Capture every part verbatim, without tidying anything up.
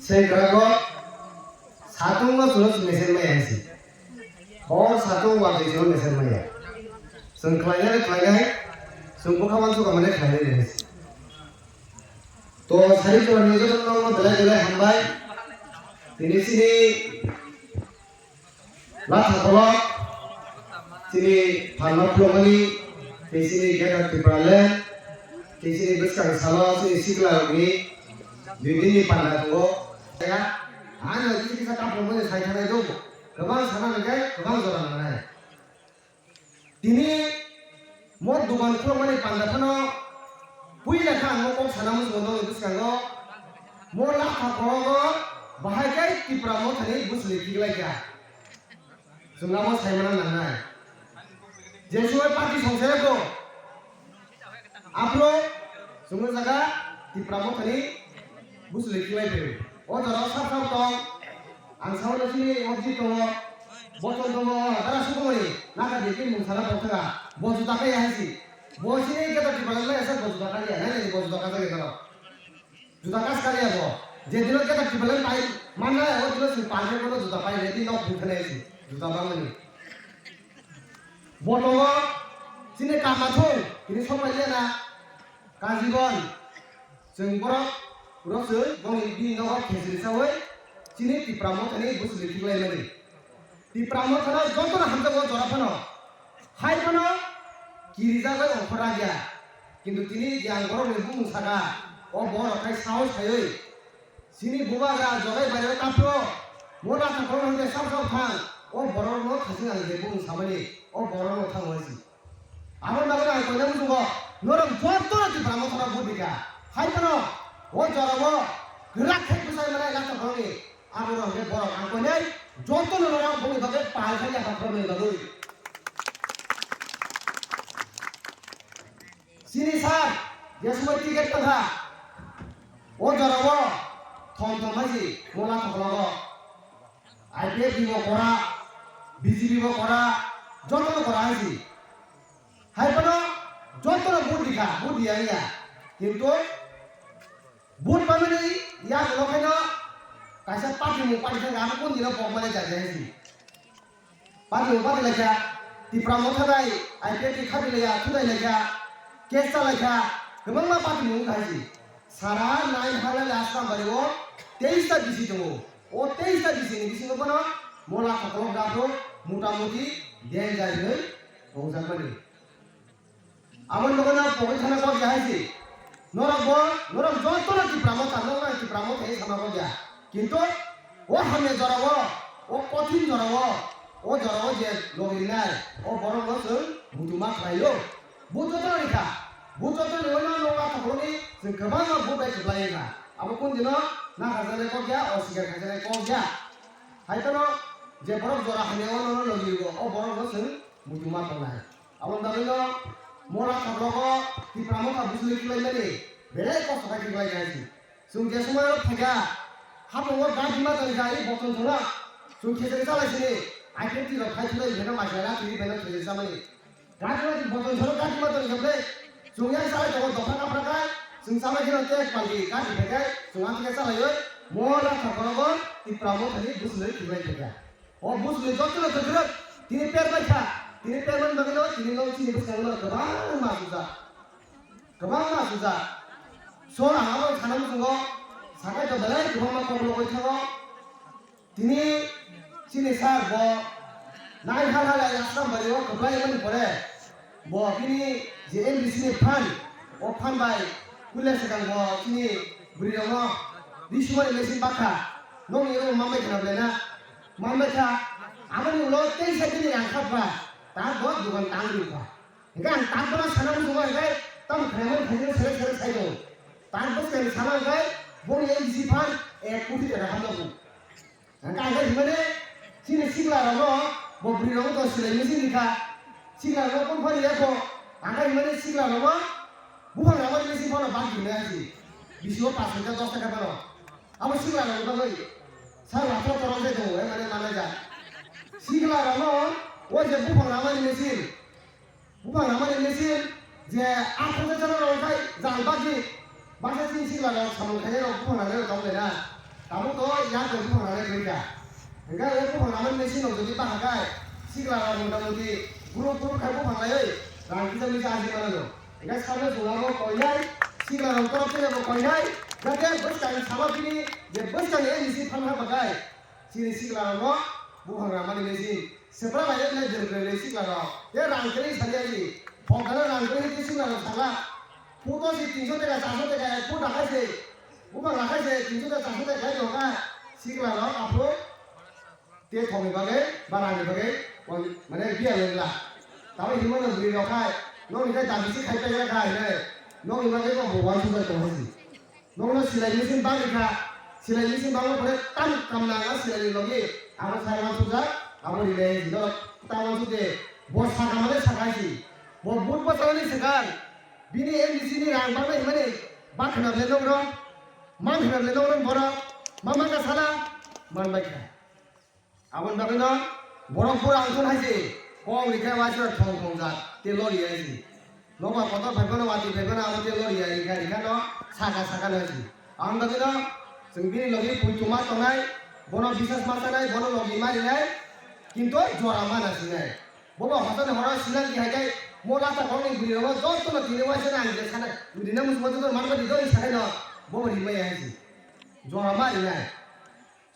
Sengkrago satung no chwng mesen maya hinsi. Hor satung watwi chwng mesen maya. Chwng khlainai khlainai chwng bwkha mansuka mane khlainai hinsi. To sari chwng ni joto no belai belai hambai. Tini sini Latha kolok chini phalma phlogmani tei chini Greater Tipraland tei chini bwskang salo chini sikla rokni dui din ni panda tongo. Ano kisa kisa kaphilmani sai thanai do kwbang sana hwnkhe kwbang jora nangnai. Tini mo dukan khulukmani panda phano puila khe ang mo kok sana muchungo nokni bwskango mo Latha korogo bahai khe Tipra Mothani bwsli khiklaikha. Chwng abo saimano nangnai. Je suwai party songsa yago. Aphuru chwng o jaga Tipra Mothani bwsli khiklai phaiwi. O jorao sap sap tong. Ang sao na chini object tongo. Bochon tongo. Dara sukumani. Naka deki mung sana bokthaka. Bo juta kaya haisi. Bo chini keta Tipra lai asa bo juta kaya. Nai nai bo juta kaya kaya. Juta kas kaya bo. Je dino keta Tipra lai pai. Mana o dino si pai ko juta pai. Nai dino bukha nai si. Juta bangani. Bo tongo. Chini kama thung. Kini somai liya na. Kajibon, chwng borok rok se bongni bini nogo khejri sawi chini Tipra Mothani bwsli khiklaimani. Tipra Mothano jotono hamjakgo jora phano, hai phano kirijagwi ongkhor ragya. Kintu tini je ang borokni bumung saka, o borok khai sahos khaiwi chini bubagra jogai bario kapro, mo Latha kolok hwnkhe sab sab thang, o borokno khasing ang je bumung samani, o borokno thango si. Aboni bagwi ang koina muchungo, norok jotono Tipra Mothano vote rikha. Hai phano o jorao kwrak khe bwsai manai Latha kolokni. Abo rok hwnkhe borok ang koinai jotono norok boni bagwi pal khe yapha khoroknani bagwi. Chini sir, je somoi ticket tongkha, o jorao thom thom hai si mo Latha kologo. I P F T bo kora, B J P bo kora, jotono kora hai si. Hai phano jotono vote rikha, vote riya riya. Kintu vote paimani yagulo khaino kaisa party mung party thangkha, abo kundino pokmani jajai hai si. Party mung party laikha, Tipra Motha bai I P F T khapi laiya, thudai laikha, case cha laikha, kwbangma party mung wngkha hai si. Sara nine halai Asrambari o teis ta B C tongo. O teis ta B C ni bisingo bono mo Latha kolok dapro motamuti danger hinwi rwngjakmani. Aboni bagwi no pogwi thana kok ya hai si. Norok bo, norok jotono Tipra Motha, norok Tipra Motha hinwi sama kok ya. Kintu o hamya jorao, o kothin jorao, o jorao je logi rinai, o borokno chwng muchuma khlaio. Bo jotono rikha, bo jotono rikha, no Latha kolokni chwng kwbangma bo bai kwplai wngkha. Abo kundino nakarjaknai kok ya, oswikar khaijaknai kok ya. Hai phano je borok jora hamya o nono logi rwo, o borokno chwng muchuma tongnai. Aboni bagwino mo Latha kologo Tipra Motha bwsli khiklaimani belai kosto khai khiklai kha si. Chwng je somoi o phaikha, hapungo gari ma tongkha, i bochon thono chwng khejeri chalai sini, I P F T rok khai thulai pheno machwlai la thwi pheno khejeri chamani. Gari ma bochon thono gari ma tongkha ble, chwng yang chalai tongo dopha kapra khai, chwng chalai kheno tek paldi gari phaikhai, chwng ang khe chalaioi mo Latha kologo Tipra Mothani bwsli khiklai phaikha. O bwsli jotono kwkrwk, tini per bai kha, tini per mani bagwino tini no chini bwskango no kwbangma sujak, kwbangma sujak. So ang abo sana muchungo sakai to belai kwbangma kok logoi thango. Tini chini sir bo nai hal halai Asrambari o kwplai mani pore. Bo bini je M D C ni phan, o phan bai puila swkang bo chini bwrwi rokno bisumani machine bakha, nokni oro manbai khwna belai na? Manbai kha, aboni ulo teisa bini rang kha pha, ta bo dogan tang ri kha. Hingke ang ta bono sana muchungo hingke tamo khlaimani khaijak sere sere sai tongo. Ta bwskang sana hingke boni M D C phan ek koti taka hamjago. Ang khe himani chini sikla rokno bo bwrwi rokno to silai machine rikha. Sikla rokno phone phone rikha kho. Ang khe himani sikla rokno buphang rama machine phano bak himani asi. Bisingo pash taka dos taka phano. Abo sikla rokno bagwi sal atro torok se tongo, eh, mane manai ja. Sikla rokno o je buphang rama machine. Buphang ramani machine je akhoroksa chana rok khai jang bagwi baksa chini sikla rok samung khainai rok buphang ramani rok tong lai na. Tabuk to ya to buphang rana koi ka. Hingke o buphang rana machine no jodi bahakai, sikla rok mota moti group group khai buphang lai oi, rang kisa misa aji mana no. Hingke sabna jora bo koi nai, sikla rok torok tene bo koi nai, jate bwskang sama bini je bwskang ni N D C phan ha bakai. Chini sikla rok buphang rana machine. Sepra bai nai jeng jeng sikla rok. Te rang kiri sari aji. Phokana rang kiri sikla rok sala. Photo si tinso taka, charso taka, ek photo rakhai se. Buphang rakhai se, tinso taka, charso taka khai jokha. Sikla rok aphuru te thongni bagwi, barani bagwi, mane biya lengla. Tamo himo no bwrwi rok khai. Nokni khai dabi si khai paijak khai hinai. Nokni bagwi bo bo uansukjak tong hai si. Nokno silai machine bagwi kha, silai machine bagwi pore tam kamna ang silai ni logi abo sai uansukjak, abo rinai no ta uansuk de, bo saka mane saka si, bo but bo saka ni saka, bini M D C ni rang bagwi mane ba khna le nokro, man khna le nokro borok, ma ma ka sala, man bai kha. Aboni bagwino borok pura wngthun hai se, kok rikha waisa thong thong jat, te lori hai se. Nokbar kotor phai phano, watwi phai phano abo te lori hai rikha, rikha no saka saka no hai se. Aboni bagwino chwng bini logi pui tuma tongnai, bono bisas ma sanai, bono logi ma rinai, kintu jora ma na sinai. Bobo hosani horo silang di hai kai, mo lata kokni bwrwi rogo joto no tini waisa nang je sanai, rina musumo joto man badi dori sanai no, bobo rimai hai se. Jora ma rinai.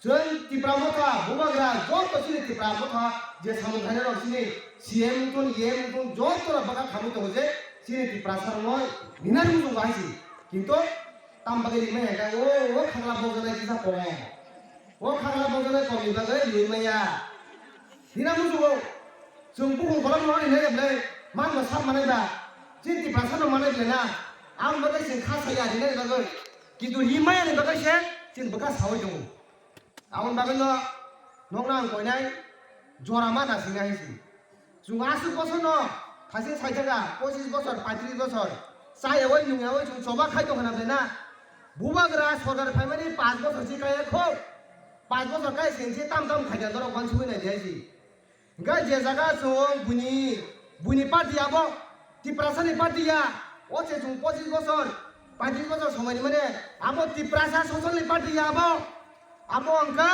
Chwng Tipra Motha, Bubagra, joto chini Tipra Motha, je samung khainai rok chini C M wngthun, E M wngthun, joto rok bwkha khamwi tongo je chini Tiprasa rokno rinani muchungo hai se. Kintu tam bagwi rimai hai khe, o, o khagla bokjaknai kisa kong. O khagla bokjaknai kongni bagwi riwi maya. Rina muchungo, chwng bukhuk bolong no rinai ble, man no sap manai ba, chini Tiprasa no manai ble na, ang bagwi chwng kha saya rinani bagwi. Kintu rimaya ni bagwi se chini bwkha sawi tongo. Aboni bagwino nokno ang koinai jora ma nasinai hai se. Chwng aswk bosor no thaising saithaka, pochis bosor, paitris bosor, chayawai nungyawi chwng choba khai tongkha na ble na. Bubagra sorkar phaimani panch bosor se kaya kho. Panch bosor kai sengse tam tam khaina norok uansugwi nai di hai se. Hingke je jaga chwng buini, buini party abo Tiprasa ni party ya, o se chwng pochis bosor, paitris bosor somai ni mane abo Tiprasa sosol ni party ya abo, abo hingke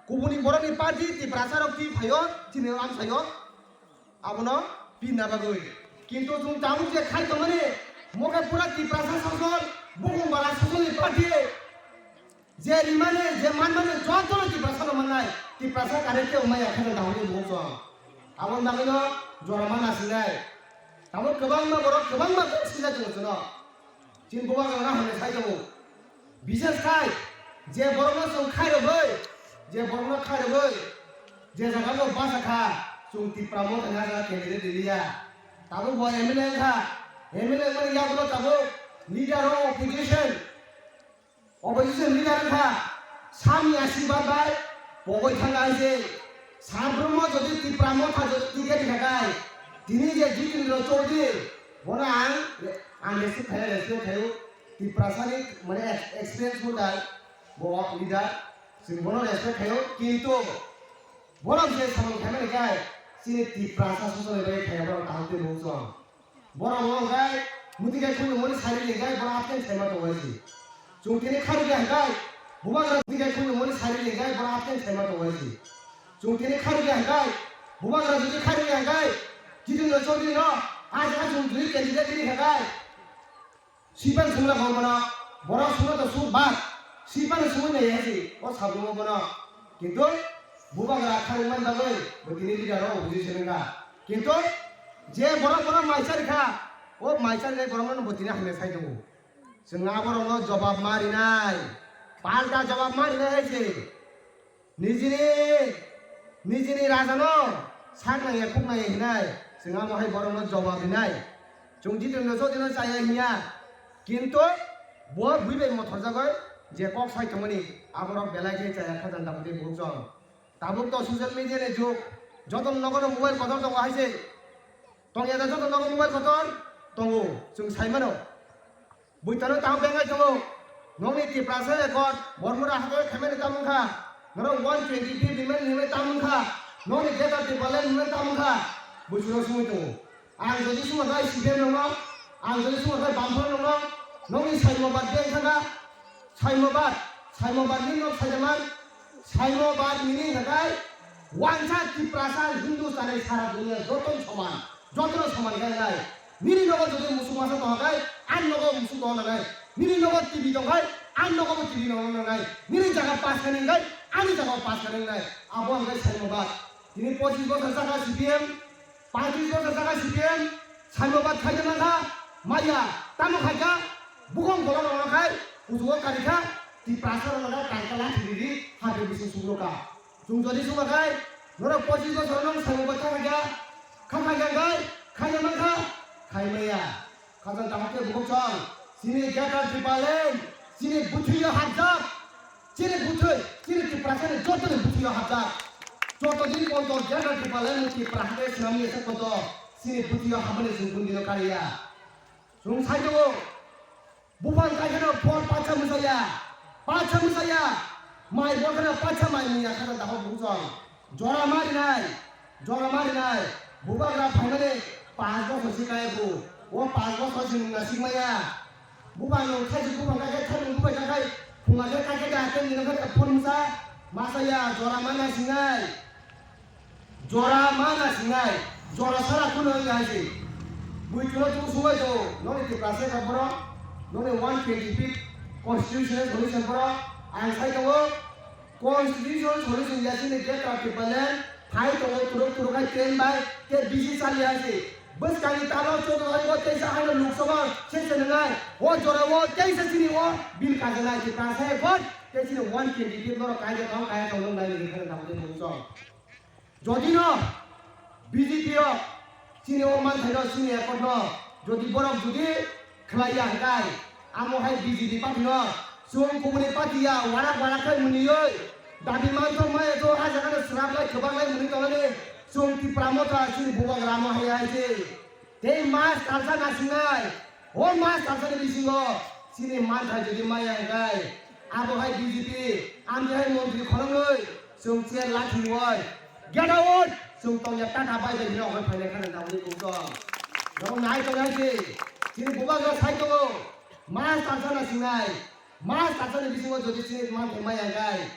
kubuni borok ni party Tiprasa rok twi phaio, chini amsaio, abono pinna bagwi. Kintu chwng tabuk je khai tongmani, mo khe pura Tiprasa sosol, bukhung bala sosol ni party. Je rimani, je manmani jotono Tiprasa no mannai, Tiprasa kare kebo maya khe dahorni buchung. Aboni bagwino jora ma nasinai. Abo kwbangma borok kwbangma kok sijak tongo chwngno. Chini bubagra hamya sai tongo. Bishes khai je borokno chwng khairogwi, je borokno khairogwi, je jagao basa kha, chwng Tipra Mothani ah jaga candidate riliya. Tabuk bo M L A wngkha, M L A wngmani yagulo tabuk leader of opposition. Opposition leader wngkha, Sami Asirwad bai pogwi thangkha hai se. Sabromo jodi Tipra Motha jodi ticket rikha khai, tini je Jitendra Chaudhary, bono ang, ang respect khaio, respect khaio. Tiprasani mane ex-, experience holder, bo leader, chwng bono respect khaio. Kintu borok je samung khaimani khai, chini Tiprasa sosoni bagwi khaiya borok kaham tei muchung. Borok bo hwnkhe muti kai khulumani sari lingkai borok atkhe saima tongo si. Chwng tini kharwi ya hwnkhe bubagra muti kai khulumani sari lingkai borok atkhe saima tongo si. Chwng tini kharwi ya hwnkhe bubagra jodi kharwi ya hwnkhe Jitendra Chaudhary no ah jaga chwng jodi candidate tini hwnkhe sipan sumla kong bono borok sumla to suk bak sipan sumui nai ya si o sabungo bono. Kintu bubagra kharwi man bagwi bo tini leader o opposition wngkha. Kintu je borok bono maichari kha, o maichari nai borokno bo tini hamya sai tongo. Chwng aborokno jobab ma rinai, palta jobab ma rinai hai se. Nijini, nijini rajano sak nangya, khuk nangya hinai, chwng amo hai borokno jobab rinai. Chwng Jitendra Chaudhary no chaya hinya, kintu bo bui bai mothorjagwi je kok sai tongmani, aborok belai khe chaya kha jani tabuk tei buchung. Tabuk to social media ni jug, joto nogo no mobile kotor tongo hai se. Tongya da joto nogo mobile kotor tongo, chwng sai mano. Buitano tamo bengai tongo. Nokni Tiprasa record, Bormura hakhe khaimani tamo wngkha. Norok one twenty fifth rimani hinwi tamo wngkha. Nokni Greater Tipraland hinwi tamo wngkha. Buchuro sumui tongo. Ang jodi sumajai C P M rokno, ang jodi sumajai Bamphor rokno, nokni Saimabad beng thangkha. Saimabad, Saimobad ni nok saijaman, Saimobad nini hwnkhe wansa Tiprasa Hindu chari sara dunia jotono soman, jotono soman khe nai. Nini nogo jodi musuk masa tongkha khe, ani nogo musuk tongna nai. Nini nogo T V tongkha khe, ani nogo bo T V tongna nai. Nini jaga pass khe nai, ani jaga pass khe nai. Abo hwnkhe Saimobad. Tini pochis bosor chakha C P M, paitris bosor chakha C P M, Saimobad khaina mankha, maya, tamo khaikha, bukhong bolong rokno khai, kuchugo karikha, Tiprasa rokno khai, kankala thiriri, hake bising sukroka. Chwng jodi sukha khai, norok pochis bosor nong Saimobad kha khaikha, kha khaikha khai, khaina mankha, khai maya. Khajang kaham khe bukhuk chwng, chini Greater Tipraland, chini bwthwio hapjak, chini bwthwi, chini Tiprasani jotoni bwthwio hapjak. Joto din ponto Greater Tipraland ni Tipra hakhe swnamwi ese ponto chini bwthwio hapmani chwng bundino kariya. Chwng sai tongo, buphang kaikheno phol pacha mwsaya, pacha mwsaya, mai bokheno pacha mai mwiya khajang kaham bukhuk chwng. Jora ma rinai, jora ma rinai, bubagra phaimani panch bosor se kaya bo, o panch bosor se nwng nasikmaya. Bubang nwng khaijak bubang kaikhai, khaimung bubai kaikhai, phunga khe kaikhe da, tei nino khe phone mwsa, masa ya, jora ma naisingnai, jora ma naisingnai, jora sara kuno wngya hai se. Bui chuno chuku subai do, noni Tiprasa ka borok, noni one twenty fifth constitutional solution borok, ang sai tongo, Constitution solution ya chini Greater Tipraland phai tongo turuk turuk hai train bai tei bisi chali hai se. Bwskangni talo chwng bai bo teisa haino Lok Sabha se se nwngnai. O jora o teisa chini o bill kajanai se ta se vote tei chini one twenty fifth norok kaija tong kaya tong nwngnai ni khana tamo tei mung chong. Jodi no B J P rok chini o manthaino chini accord no jodi borok jodi khlai ya hwnkhe amo hai B J P party no chwng kubuni party ya warak warak khai mwnwi dabi manthok maya to ha jaga no swrap lai kwbang lai mwnwi tongmani chwng Tipra Motha chini bubagra mo hai hai se. Tei mas talsa nasingnai, o mas talsani bisingo chini manthai jodi maya hwnkhe, abo hai B J P, amtwi hai montri khoroknwi chwng chair lathi rwoi, get out, chwng tongya tata bai bai hino hoi phainai khana damni kungtong. Norok nai tongnai se, chini bubagra sai tongo, mas talsa nasingnai, mas talsani bisingo jodi chini manthai maya hwnkhe,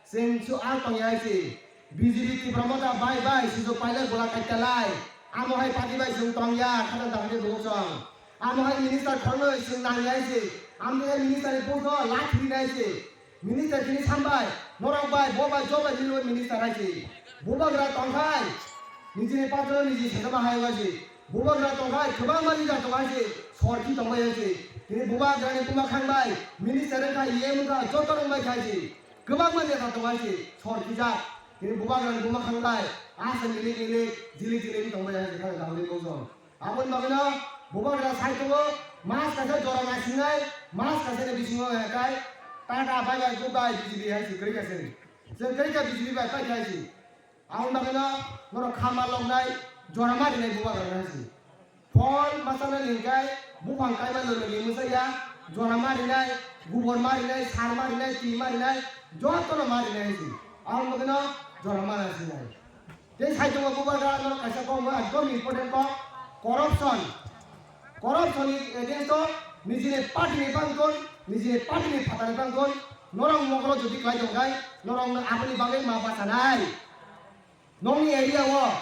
Chwng su ang tongya hai se. B J P Tipra Motha bai bai sujok pailai bola kaitalai. Amo hai party bai chwng tongya khata dangde buchong. Amo hai minister khornoi chwng nangya hai se. Amtwi hai minister ni post no lathi rinai se. Minister tini sambai norok bai bo bai jo bai nini minister hai se. Bubagra tongkhai nijini patro niji sejama hai wai se. Bubagra tongkhai kwbangma leader tongkhai se. Sorki tongbai hai se. Tini bubagra ni buma khang bai minister wngkha E M wngkha joto rwngbai khai se. Kwbangma neta tong hai se sor kijak. Tini bubagrani buma khanglai, asa milik milik, jilik jilik wng tongbai hai se khana dahuli bojong. Aboni bagwino bubagra sai tongo, mas kaisa jora naisingnai, mas kaisani bisingo hekai, Tata bye bye goodbye B J P hai se kwrwi kaisa ni. Chwng kwrwi kha B J P bai paikha hai se. Aboni bagwino norok kha ma loknai, jora ma rinai bubagrano hai se. Phol masa nani hwnkhe buphang kaima loi loi mwsaya, jora ma rinai, gubor ma rinai, sar ma rinai, twi ma rinai, jotono ma rinai hinwi. Aboni bagwino jora ma nasinai. Tei saichungo bubagra norok kaisa kokno ekdom important kok, corruption. Corruption ni against o nijini party ni bangkon, nijini party ni phatani bangkon, norok mokolo jodi klai tongkhai, norokno aboni bagwi ma bachanai. Nongni area o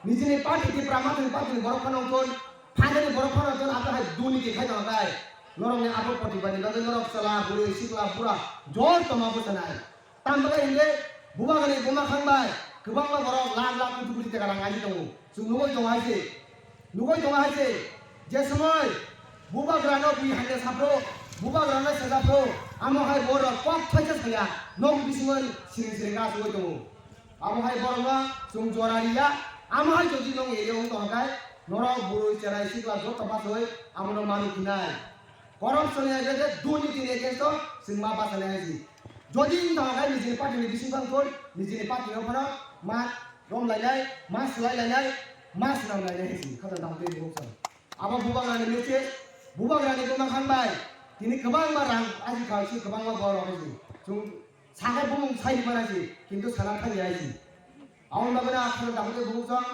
nijini party Tipra Motha ni party ni borok phano wngthun, phainani borok phano wngthun, abo hai durniti khai tongo khe norokni abo protibad ni bagwi norok chwla, bwrwi, sikla, bura jotono bwchanai. Tamo khe hwnkhe bubagrani buma khang bai kwbangma borok lakh lakh koti koti taka rang aji tongo. Chwng nugwi tongo hai se. Nugwi tongo hai se, je somoi bubagrano bui hamya saphro, bubagrano sejaphro, amo hai borok kok thaisa saya, nok bisingo siring siring asugwi tongo. Amo hai borokno chwng jora riya, amo hai jodi nong area wng tongkha khe, norok bwrwi cherai sikla joto bachoi abono manu khinai. Corruption ni against, durniti ni against o chwng ma bachanai hai se. Jodi wng tongkha khe nijini party ni bising bangkon, nijini party no phano ma romlainai, ma swlailainai, ma swnamlainai hai se. Khata dam tei buksa. Abo bubagrani message, bubagrani buma khan bai, tini kwbangma rang aji kha se, kwbangma borok hai se. Chwng sakha bumung sai di mana se, kintu sana thani hai se. Aboni bagwi no akhoro dahai bukchang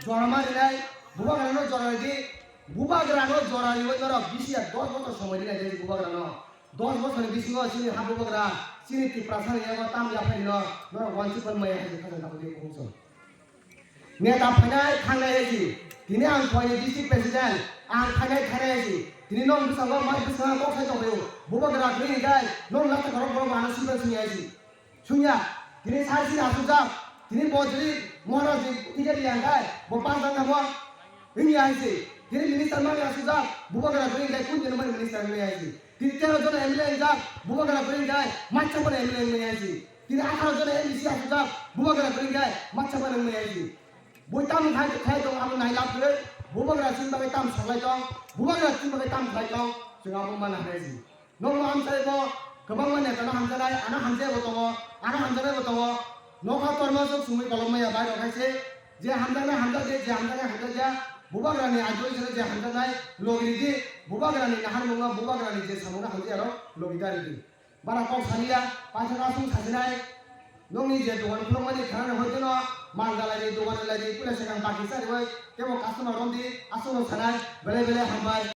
jora ma rinai, bubagrano jora ridi, bubagrano jora riwi norok bisi ya dos bochor somoi rinai de bubagrano. Dos bochorni bisingo chini ha bubagra Chini Tiprasa ni yago tam yaphai no, norok wansi pon maya hai khajan tamo de kungso. Neta phainai thangnai hai si, tini ang phaini district president, ang khainai thangnai hai si, tini nong bwskango mai bwskango kok sai tongphio, bubagra kwrwi hinkhe nong lata korok borok ano sibra sini hai si. Sungya, tini sai sini asukjak, tini bo jili Maharaj ni ticket yang khai, bo pas dang nabo. Wngya hai se, tini minister mani asukjak, bubagra kwrwi hinkhe kun jeno mani minister wngya hai se. Tini tero jona M L A wngjak, bubagra kwrwi hinkhe matsa bono M L A wngya hai se. Tini atharo jona M D C asukjak, bubagra kwrwi hinkhe matsa bono wngya hai se. Bui tamo khai khai tong abo nai lab kwrwi, bubagra chini bagwi tamo saklai tong, bubagra chini bagwi tamo khlai tong, chwng abo mana hai se. Nokno amchai bo kwbangma netano hamjaknai, ano hamjai bo tongo, ano hamjaknai bo tongo. Nokha torma sok sumui kolom maya bai rok hai se. Je hamjaknai hamjak je, je hamjaknai hamjak ya. Bubagrani ajo isano je hamjaknai logi ridi. Bubagrani naharmungno, bubagrani je samungno hamjak ya rok logi da ridi. Bara kok saliya, paithak asung sasinai. Nokni je dogan khulukmani khanani hoitono mal dalai ni dogan lai di, puila sekang baki chariwi, tebo customer romdi, asungno sanai, belai belai hambai.